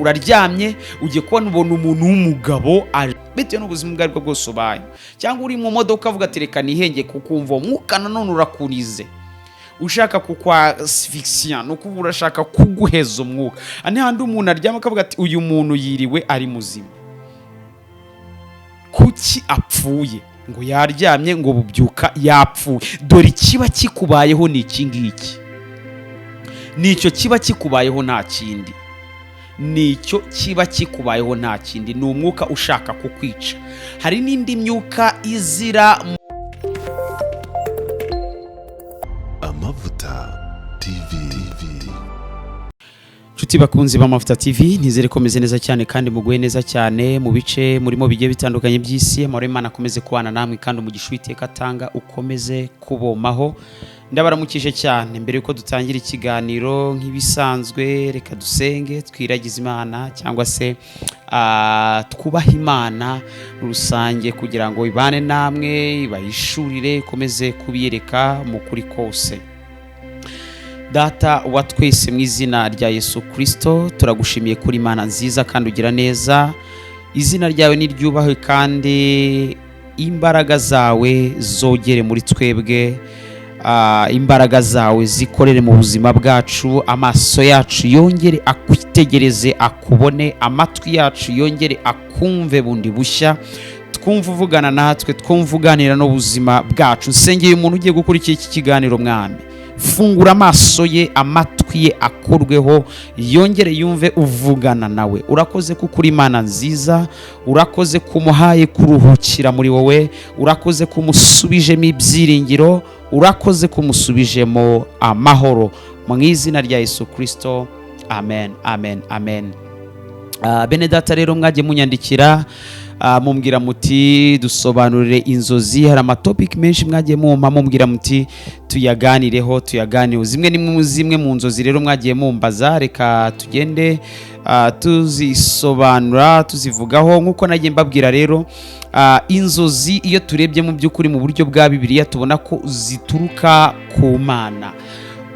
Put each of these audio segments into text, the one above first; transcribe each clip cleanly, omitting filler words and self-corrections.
Uraryamye, ugiye kubona ubona umuntu w'umugabo bitewe n'ubuzima ubwo aribwo bwose ubaye, cyangwa uri mu modoka avuga ati: "Reka nihenge," kukumva uwo mwuka nanone urakurize, ushaka kukw'asphyxier, ni ukuvuga urashaka kuguheza umwuka. Aha handi umuntu aryama akavuga ati: "Uyu muntu yiriwe ari muzima, kuki apfuye?" Ngo yaryamye, ngo bubyuka yapfuye. Dore ikiba kikubayeho ni iki ngiki, nicyo kiba kikubayeho, nta kindi. Nicyo kiba kikubayeho, nta kindi, ni umwuka ushaka kukwica. Hari n'indi myuka izira. Amavuta TV. Nshuti bakunzi b'Amavuta TV, nizere ko meze neza cyane kandi muguye neza cyane mu bice murimo bigiye bitandukanye by'isi. Amahoro y'Imana akomeze kubana namwe kandi umugisha Uwiteka atanga ukomeze kubomaho. Ndabaramukije cyane. Mbere yuko dutangira ikiganiro, nk'ibisanzwe, reka dusenge, twiragize Imana cyangwa se twubahe Imana muri rusange kugira ngo ibane namwe, ibahishurire, ikomeze kubiyereka mu kuri kose. Data wa twese, mu izina rya Yesu Kirisito, turagushimiye kuri Imana nziza kandi ugira neza. Izina ryawe niryubahwe kandi imbaraga zawe zogere muri twebwe, imbaraga zawe zikorere mu buzima bwacu, amaso yacu yongere akwitegereze akubone, amatwi yacu yongere akumve bundi bushya, twumva uvugana natwe, twumva uganira n'ubuzima bwacu. Nsengeye umuntu ugiye gukurikira iki kiganiro. Mwami, fungura amaso ye, amatwi ye akorweho, yongere yumve uvugana nawe. Urakoze kuko uri Imana nziza. Urakoze kumuhaye kuruhukira muri wowe. Urakoze kumusubijemo ibyiringiro. Urakoze kumusubijemo amahoro. Mu izina rya Yesu Kirisito, amen, amen, amen. Bene data rero, mwagiye munyandikira, mumbwira muti: "Dusobanurire inzozi." Hari amatopiki menshi mwagiye mumpa, mumbwira muti: "Tuyaganireho, tuyaganireho." Zimwe ni zimwe mu nzozi rero mwagiye mumbaza, reka tugende tuzisobanura, tuzivugaho nk'uko nagiye mbabwira. Rero inzozi, iyo turebye mu by'ukuri mu buryo bwa Bibiliya, tubona ko zituruka ku Mana.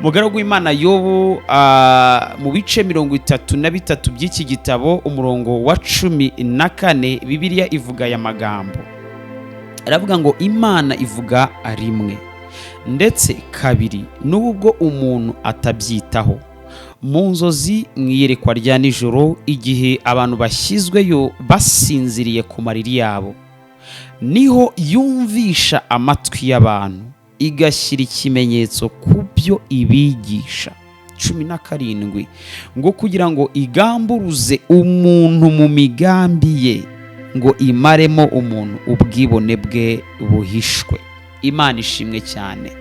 Umugaragu w'Imana Yobu, mu bice 33 by'iki gitabo, umurongo wa 14, Bibiliya ivuga aya magambo, aravuga ngo: "Imana ivuga rimwe ndetse kabiri, n'ubwo umuntu atabyitaho, mu nzozi, mu iyerekwa rya nijoro, igihe abantu bashyizweyo basinziriye ku mariri yabo, niho yumvisha amatwi y'abantu, igashyira ikimenyetso ku byo ibigisha." 17 ngo: "Kugira ngo igamburuze umuntu mu migambi ye, ngo imaremo umuntu ubwibone bwe buhishwe." Imana ishimwe cyane.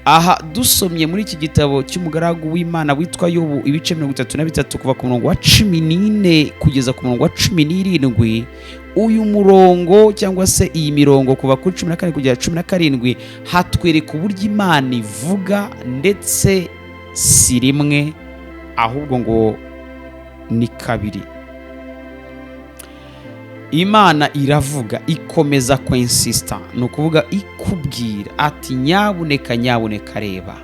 Aha dusomye muri iki gitabo cy'umugaragu w'Imana witwa Yobu, ibice 33, kuva ku murongo wa 14 kugeza ku murongo wa 17. Uyu murongo cyangwa se iyi mirongo kuva kuri 14 kugera 17 hatwereka uburyo Imana ivuga, ndetse si rimwe ahubwo ngo ni kabiri. Imana iravuga, ikomeza kw'insista, ni ukuvuga ikubwira ati: "Nyabuneka, nyabuneka, reba."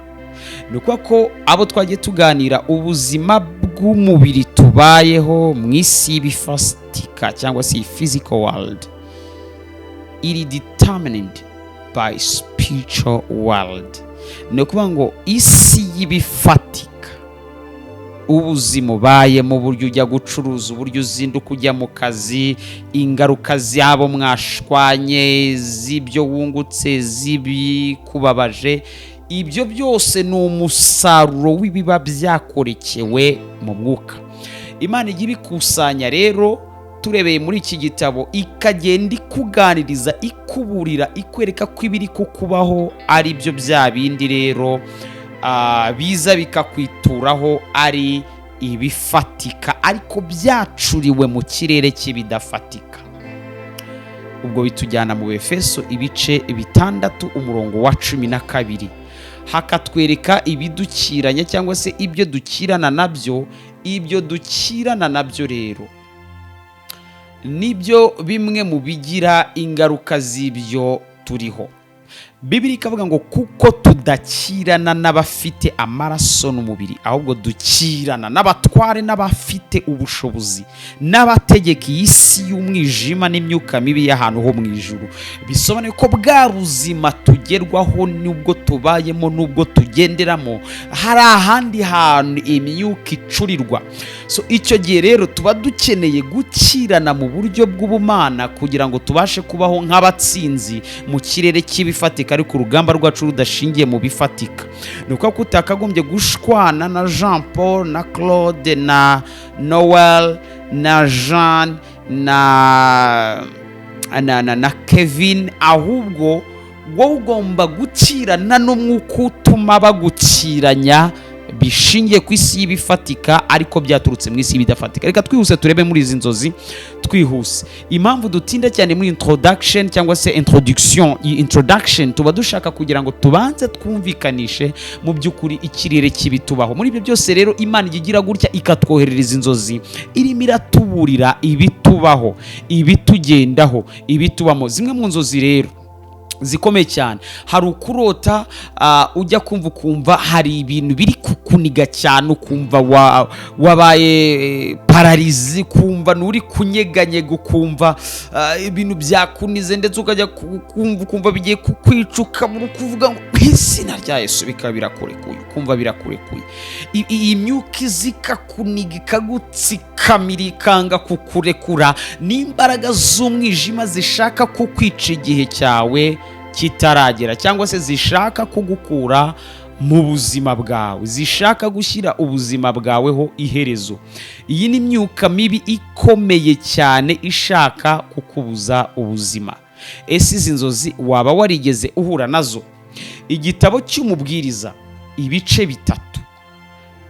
Ni ukuvuga ko abo twagiye tuganira, ubuzima bw'umubiri tubayeho mu isi y'ibifatika cyangwa se iyi physical world iri determined by spiritual world. Ni ukuvuga ngo isi y'ibifatika, ubuzima ubayemo, uburyo ujya gucuruza, uburyo uzinduka ujya mu kazi, ingaruka z'abo mwashwanye, z'ibyo wungutse, z'ibikubabaje, ibyo byose ni umusaruro w'ibiba byakorekewe mu mwuka. Imana ijya ibikusanya rero, turebeye muri iki gitabo, ikagenda ikuganiriza, ikuburira, ikwereka ko ibiri kukubaho ari byo bya bindi rero biza bikakwituraho ari ibifatika, ariko byacuriwe mu kirere cy'ibidafatika. Ubwo bitujyana mu Befeso ibice 6, umurongo wa 12, hakatwereka ibidukiranya cyangwa se ibyo dukirana nabyo. Ibyo dukirana nabyo rero nibyo bimwe mu bigira ingaruka z'ibyo turiho. Bibiliya ikavuga ngo kuko tudakirana n'abafite amaraso n'umubiri, ahubwo dukirana n'abatware n'abafite ubushobozi n'abategeka iyi si y'umwijima n'imyuka mibi y'ahantu ho mu ijuru. Bisobanuye ko bwa buzima tugerwaho n'ubwo tubayemo n'ubwo tugenderamo, hari ahandi hantu imyuka icurirwa. So icyo gihe rero tuba dukeneye gukirana mu buryo bw'ubumana kugira ngo tubashe kubaho nk'abatsinzi mu kirere cy'ibifatika, ariko urugamba rwacu rudashingiye mu bifatika. Ni ukuvuga ko utakagombye gushwana na Jean Paul na Claude na Noel na Jean na Kevin, ahubwo wowe ugomba gukirana n'umwuka utuma bagukiranya, bishingiye ku isi y'ibifatika ariko byaturutse mu isi y'ibidafatika. Reka twihuse turebe muri izi nzozi twihuse. Impamvu dutinda cyane muri introduction cyangwa se introduction, iyi introduction tuba dushaka kugira ngo tubanze twumvikanishe mu by'ukuri ikirere kibitubaho. Muri ibyo byose rero, Imana ijya igira gutya ikatwoherereza inzozi irimo iratuburira ibitubaho, ibitugendaho, ibitubamo. Zimwe mu nzozi rero zikomeye cyane, hari ukurota ujya kumva ukumva hari ibintu biri kukuniga cyane, ukumva wabaye paralysé, ukumva nturi kunyeganyega, ukumva ibintu byakunize, ndetse ukajya kumva ukumva bigiye kukwica, ukabura ukuvuga ngo mu izina rya Yesu, bikaba birakurekuye, ukumva birakurekuye. Iyi myuka iza ikakuniga, ikagutsikamira, ikanga kukurekura, n'imbaraga z'umwijima zishaka kukwica igihe cyawe kitaragera, cyangwa se zishaka kugukura mu buzima bwawe, zishaka gushyira ubuzima bwaweho iherezo. Iyi ni imyuka mibi ikomeye cyane ishaka kukubuza ubuzima. Ese izi nzozi waba warigeze uhura nazo? Igitabo cy'Umubwiriza, ibice 3,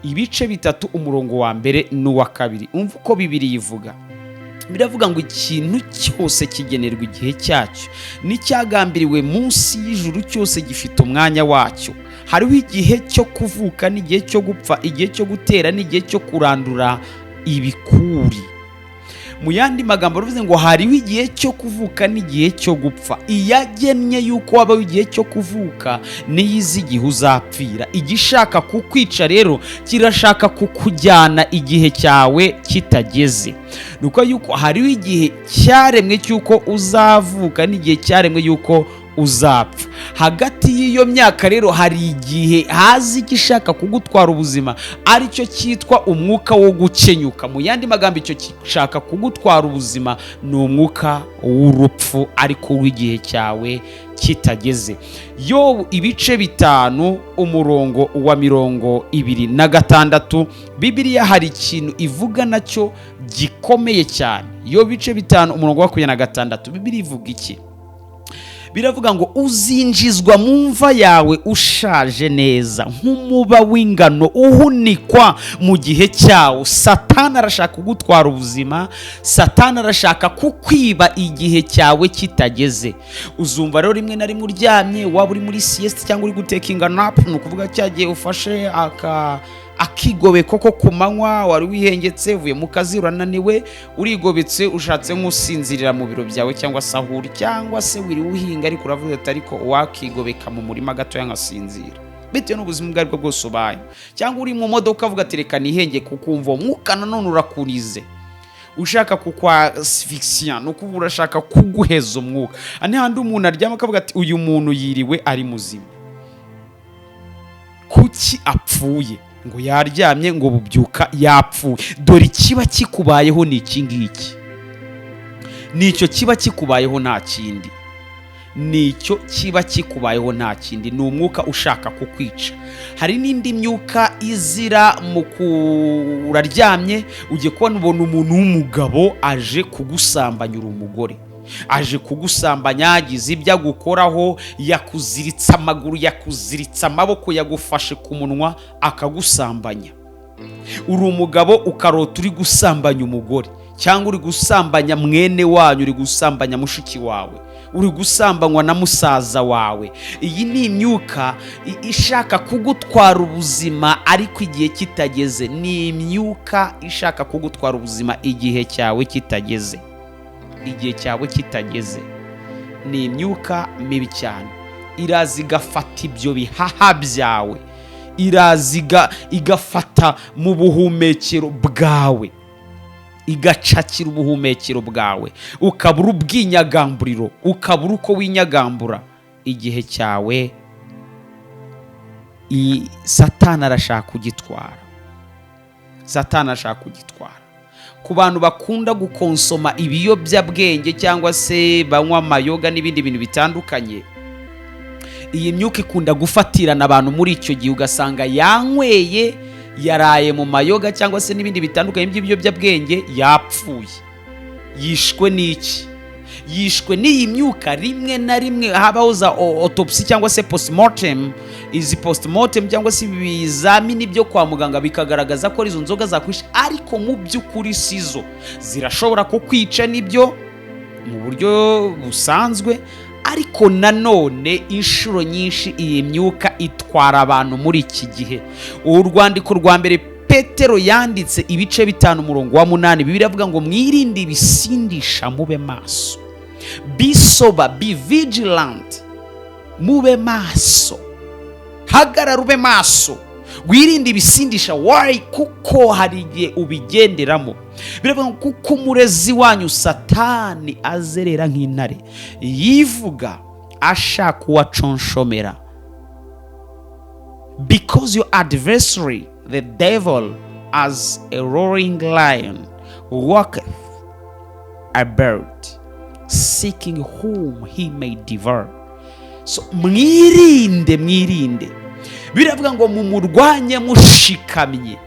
ibice 3, umurongo wa mbere n'uwa kabiri. Umva uko Bibiliya ivuga. Biravuga ngo ikintu cyose kigenerwa igihe cyacyo, n'icyagambiriwe munsi y'ijuru cyose gifite umwanya wacyo. Hariho igihe cyo kuvuka n'igihe cyo gupfa, igihe cyo gutera n'igihe cyo kurandura ibikuri. Mu yandi magambo bivuze ngo hariho igihe cyo kuvuka n'igihe cyo gupfa. Iyagennye yuko wabaho igihe cyo kuvuka niyo izi igihe uzapfira. Igishaka kukwica rero kirashaka kukujyana igihe cyawe kitageze. Ni uko yuko hariho igihe cyaremwe cy'uko uzavuka n'igihe cyaremwe yuko uzapfa. Hagati y'iyo myaka rero hari igihe haza igishaka kugutwara ubuzima, aricyo cyitwa umwuka wo gukenyuka. Mu yandi magambo, icyo gishaka kugutwara ubuzima ni umwuka w'urupfu, ariko w'igihe cyawe kitageze. Yobu ibice 5, umurongo wa 26, Bibiliya hari ikintu ivuga nacyo gikomeye cyane. Yobu ibice 5, umurongo wa 26, Bibiliya ivuga iki? Biravuga ngo uzinjizwa mu mva yawe ushaje neza nk'umuba w'ingano uhunikwa mu gihe cyawo. Satani arashaka kugutwara ubuzima, Satani arashaka kukwiba igihe cyawe kitageze. Uzumva rero rimwe na rimwe uryamye, waba uri muri sieste cyangwa uri gutakinga nap, ni ukuvuga cya gihe ufashe aka akigobeko ko ku manywa, wari wihengetse, uvuye mu kazi urananiwe, urigobetse, ushatse nk'usinzirira mu biro byawe cyangwa se aho uri, cyangwa se wiriwe uhinga ariko uravuga ati ariko wakigobeka mu murima gatoya nkasinzira, bitewe n'ubuzima ubwo aribwo bwose ubaye, cyangwa uri mu modoka uvuga ati reka nihenge, kukumva uwo mwuka nanone urakurize, ushaka kukw'asphyxier, ni ukuvuga urashaka kuguheza umwuka. Handi umuntu aryama akavuga ati uyu muntu yiriwe ari muzima, kuki apfuye? Ngo yaryamye ngo bubyuka yapfuye. Dore ikiba kikubayeho ni iki ngiki, nicyo kiba kikubayeho, nta kindi. Nicyo kiba kikubayeho, nta kindi, ni umwuka ushaka kukwica. Hari n'indi myuka izira mu uraryamye, ugiye kubona ubona umuntu w'umugabo aje kugusambanya, uri umugore, aje kugusambanya, agize ibyo agukoraho, yakuziritse amaguru, yakuziritse amaboko, yagufashe ku munwa, akagusambanya. Uri umugabo, ukarota uri gusambanya umugore, cyangwa uri gusambanya mwene wanyu, uri gusambanya mushiki wawe, uri gusambanywa na musaza wawe. Iyi ni imyuka ishaka kugutwara ubuzima ariko igihe kitageze. Ni imyuka ishaka kugutwara ubuzima igihe cyawe kitageze, igihe cyawe kitageze. Ni imyuka mibi cyane. Iraza igafata ibyo bihaha byawe, iraza igafata mu buhumekero bwawe, igacakira ubuhumekero bwawe, ukabura ubwinyagamburiro, ukabura uko winyagambura. Igihe cyawe Satani arashaka kugitwara. Satani arashaka kugitwara. Ku bantu bakunda gukonsoma ibiyobyabwenge cyangwa se banywa amayoga n'ibindi bintu bitandukanye, iyi myuka ikunda gufatirana abantu muri icyo gihe, ugasanga yanyweye, yaraye mu mayoga cyangwa se n'ibindi bitandukanye by'ibiyobyabwenge, yapfuye. Yishwe n'iki? Yishwe n'iyi myuka. Rimwe na rimwe habaho za autopsy cyangwa se postmortem. Izi postmortem cyangwa se ibizamini byo kwa muganga bikagaragaza ko izo nzoga zakwishe, ariko mu by'ukuri si zo. Zirashobora kukwica nibyo mu buryo busanzwe, ariko nanone inshuro nyinshi iyi myuka itwara abantu muri iki gihe. Urwandiko rwa mbere Petero yanditse, ibice 5, umurongo wa 8, Bibiliya iravuga ngo: "Mwirinde ibisindisha, mube maso." Be sober, be vigilant, mube maso, hagarara ube maso, wirinde ibisindisha. Why? Kuko hari igihe ubigenderamo. Biravuga ngo: "Kuko umurezi wanyu Satani azerera nk'intare yivuga, ashaka uwaconshomera." Because your adversary the devil, as a roaring lion, walketh about seeking whom he may devour. So mwirinde, mwirinde. Biravuga ngo mumurwanye mushikamye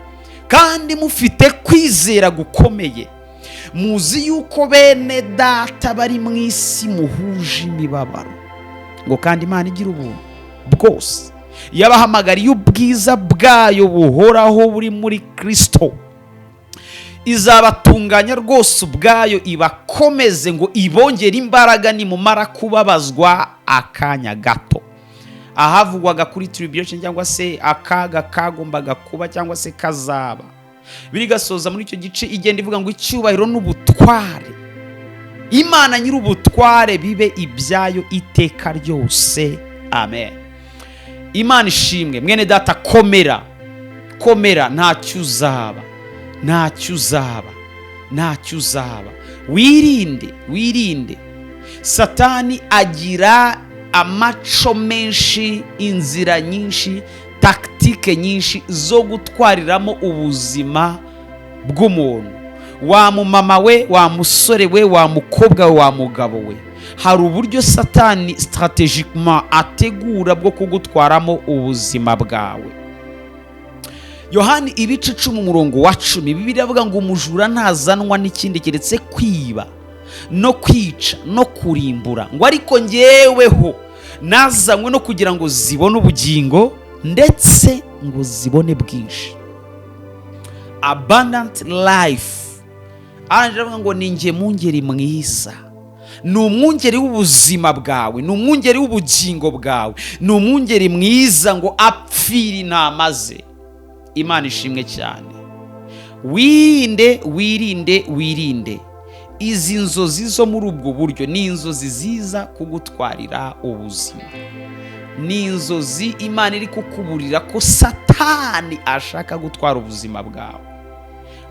kandi mufite kwizera gukomeye, muzi yuko bene data bari mu isi muhuje imibabaro. Ngo kandi Imana igira ubuntu bwose, yabahamagariye ubwiza bwayo buhoraho buri muri Kirisito, izabatunganya rwose ubwayo, ibakomeze, ngo ibongere imbaraga nimumara kubabazwa akanya gato. Ahavugwaga kuri tribulation cyangwa se akaga kagombaga kuba cyangwa se kazaba, birigasoza muri icyo gice igenda ivuga ngo icyubahiro n'ubutware, Imana nyir'ubutware, bibe ibyayo iteka ryose, amen. Imana ishimwe. Mwene data, komera, komera, ntacyo uzaba, ntacyo uzaba, ntacyo uzaba. Wirinde, wirinde. Satani agira amaco menshi, inzira nyinshi, tactique nyinshi zo gutwariramo ubuzima bw'umuntu. Wa mumama we, wa musore we, wa mukobwa we, wa mugabo we, hari uburyo Satani stratégiquement ategura bwo kugutwaramo ubuzima bwawe. Yohani ibice 10, umurongo wa 10, Bibiliya iravuga ngo: "Umujura ntazanwa n'ikindi keretse kwiba no kwica no kurimbura," ngo: "ariko ngeweho nazanywe no kugira ngo zibone ubugingo, ndetse ngo zibone bwinshi," abundant life. Arangije avuga ngo: "Ni njye mwungeri mwiza." Ni umwungeri w'ubuzima bwawe, ni umwungeri w'ubugingo bwawe, ni umwungeri mwiza, ngo apfire intama ze. Imana ishimwe cyane. Wirinde, wirinde, wirinde izi nzozi zo muri ubwo buryo. Ni inzozi ziza kugutwarira ubuzima, ni inzozi Imana iri kukuburira ko Satani ashaka gutwara ubuzima bwawe,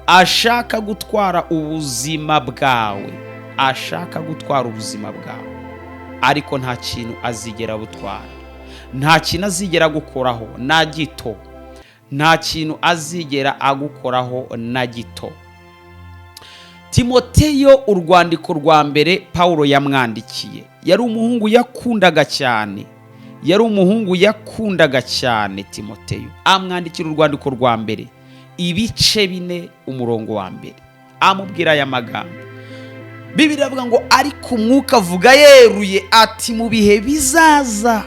ashaka gutwara ubuzima bwawe, ashaka gutwara ubuzima bwawe, ariko nta kintu azigera butwara, nta kintu azigera agukoraho na gito, nta kintu azigera agukoraho na gito. Timoteyo, urwandiko rwa mbere Paul yamwandikiye, yari umuhungu yakundaga cyane, yari umuhungu yakundaga cyane. Timoteyo amwandikira urwandiko rwa mbere, ibice 4, umurongo wa 1, amubwira aya magambo. Bibiliya iravuga ngo: "Ariko Umwuka avuga yeruye ati mu bihe bizaza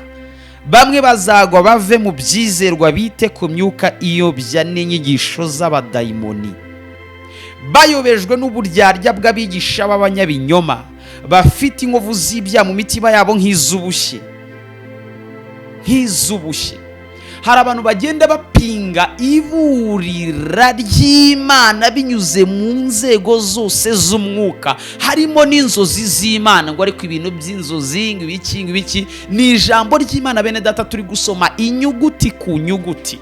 bamwe bazagwa bave mu byizerwa, bite ku myuka iyobya n'inyigisho z'abadayimoni, bayobejwe n'uburyarya bw'abigisha b'abanyabinyoma, bafite inkovu z'ibyaha mu mitima yabo nk'iz'ubushye, nk'iz'ubushye." Hari abantu bagenda bapinga iburira ry'Imana binyuze mu nzego zose z'umwuka, harimo n'inzozi z'Imana, ngo ariko ibintu by'inzozi, ngo ibiki, ngo ibiki. Ni ijambo ry'Imana, bene data, turi gusoma inyuguti ku nyuguti.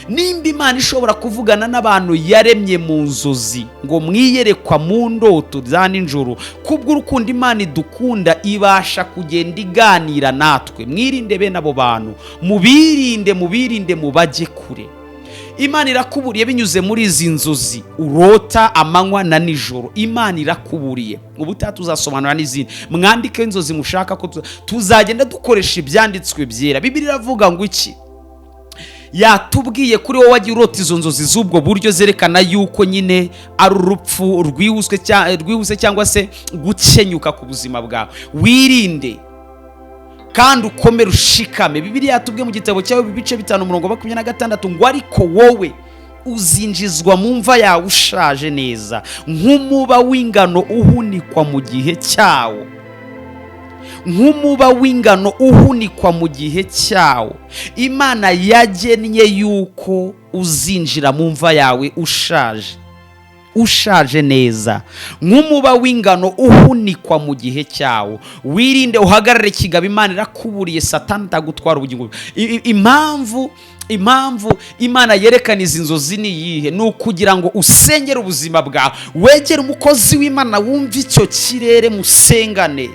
Nimba Imana ishobora kuvugana n'abantu yaremye mu nzozi, ngo mwiyerekwa, mu ndoto za nijoro, kubw'urukundo Imana idukunda ibasha kugenda iganira natwe. Mwirinde bene abo bantu, mubirinde, mubirinde, mubajye kure. Imana irakuburiye binyuze muri izi nzozi urota amanywa na nijoro. Imana irakuburiye. Ubutaha tuzasobanura n'izindi. Mwandike inzozi mushaka ko tuzagenda dukoresha ibyanditswe byera. Bibiliya iravuga ngo iki? Yatubwiye kuri wowe wagiye urota izo nzozi z'ubwo buryo zerekana yuko nyine ari urupfu rwihuse cyangwa se gukenyuka ku buzima bwawe. Wirinde kandi ukomere, ushikame. Bibiliya yatubwiye mu gitabo cyawe, ibice 5, umurongo 26, ngo ariko wowe uzinjizwa mu mva yawe ushaje neza, nk'umuba w'ingano uhunikwa mu gihe cyawo, nk'umuba w'ingano uhunikwa mu gihe cyawo. Imana yagennye yuko uzinjira mu mva yawe ushaje, ushaje neza, nk'umuba w'ingano uhunikwa mu gihe cyawo. Wirinde, uhagarare kigabo. Imana irakuburiye, Satani atagutwara ubugingo. Impamvu Imana yerekana izi nzozi ni iyihe? Ni ukugira ngo usengere ubuzima bwawe, wegere umukozi w'Imana wumve icyo kirere, musengane,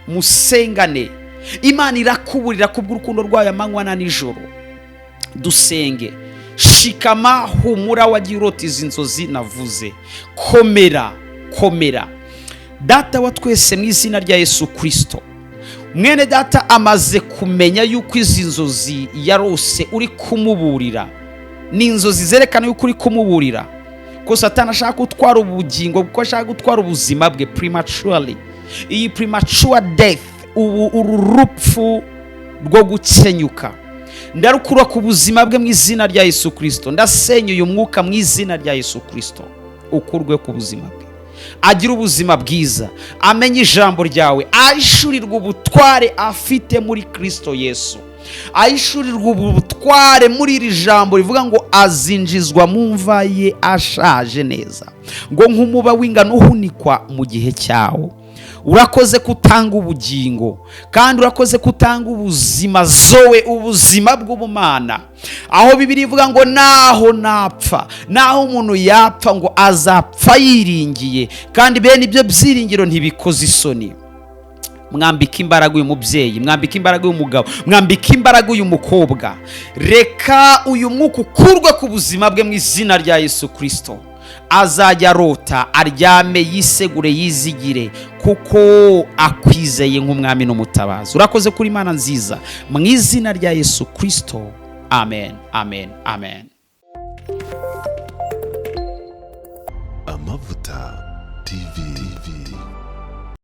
musengane. Imana irakuburira kubw'urukundo rwayo amanywa na nijoro. Dusenge. Shikama, humura, wagiye urota izi nzozi navuze. Komera, komera. Data wa twese, mu izina rya Yesu Kirisito, mwene data amaze kumenya yuko izi nzozi yarose uri kumuburira. Ni inzozi zerekana yuko uri kumuburira ko Satani ashaka gutwara ubugingo, kuko ashaka gutwara ubuzima bwe prematurely. Iyi premature death, ubu uru rupfu rwo gukenyuka, ndarukura ku buzima bwe mu izina rya Yesu Kirisito. Ndasenya uyu mwuka mu izina rya Yesu Kirisito, ukurwe ku buzima bwe, agira ubuzima bwiza, amenye ijambo ryawe, ahishurirwe ubutware afite muri Kirisito Yesu, ahishurirwe ubutware muri iri jambo rivuga ngo azinjizwa mu mva ye ashaje neza, ngo nk'umuba w'ingano uhunikwa mu gihe cyawo. Urakoze kutanga ubugingo, kandi urakoze kutanga ubuzima zoe, ubuzima bw'ubumana, aho Bibiliya ivuga ngo naho napfa, naho umuntu yapfa, ngo azapfa yiringiye, kandi bene ibyo byiringiro ntibikoze isoni. Mwambika imbaraga uyu mubyeyi, mwambika imbaraga uyu mugabo, mwambika imbaraga uyu mukobwa. Reka uyu mwuka ukurwe ku buzima bwe mu izina rya Yesu Kirisito. Azajya arota, aryame, yisegure, yizigire, kuko akwizeye nk'umwami n'umutabazi. Urakoze kuri Imana nziza, mu izina rya Yesu Kirisito, amen, amen, amen. Amavuta TV.